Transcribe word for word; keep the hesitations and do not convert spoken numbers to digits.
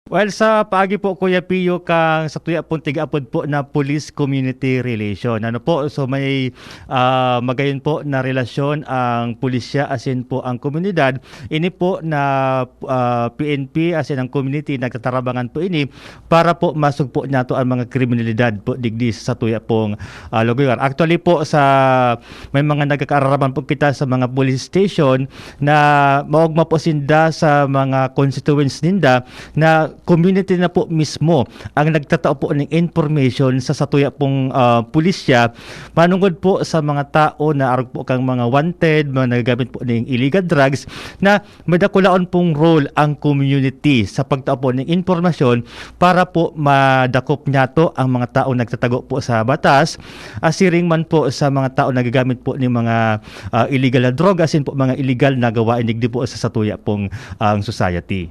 Well, sa paagi po, Kuya Pio, kang satuya pong tiga-apod po na police community relation. Ano po, so may, ah, magayon po na relasyon ang pulisya asin po ang komunidad. Ini po na, ah, P N P asin ang community, nagtatarabangan po ini para po masugpo nato ang mga kriminalidad po digdi sa satuya pong, ah, lugar. Actually po, sa may mga nagkakaaraman po kita sa mga police station na maogma po sinda sa mga constituents ninda na community na po mismo ang nagtatao po ning information sa satuya pong, ah, pulisya, manungod po sa mga tao na arog po kang mga wanted, mga nagagamit po ning illegal drugs, na may dakulaon pong role ang community sa pagtao po ning impormasyon para po madakop niyato ang mga taong nagtatago po sa batas, asiring man po sa mga tao nagagamit po ning mga, ah, illegal na droga, asin po mga illegal na gawain digdi po sa satuya pong, ang society.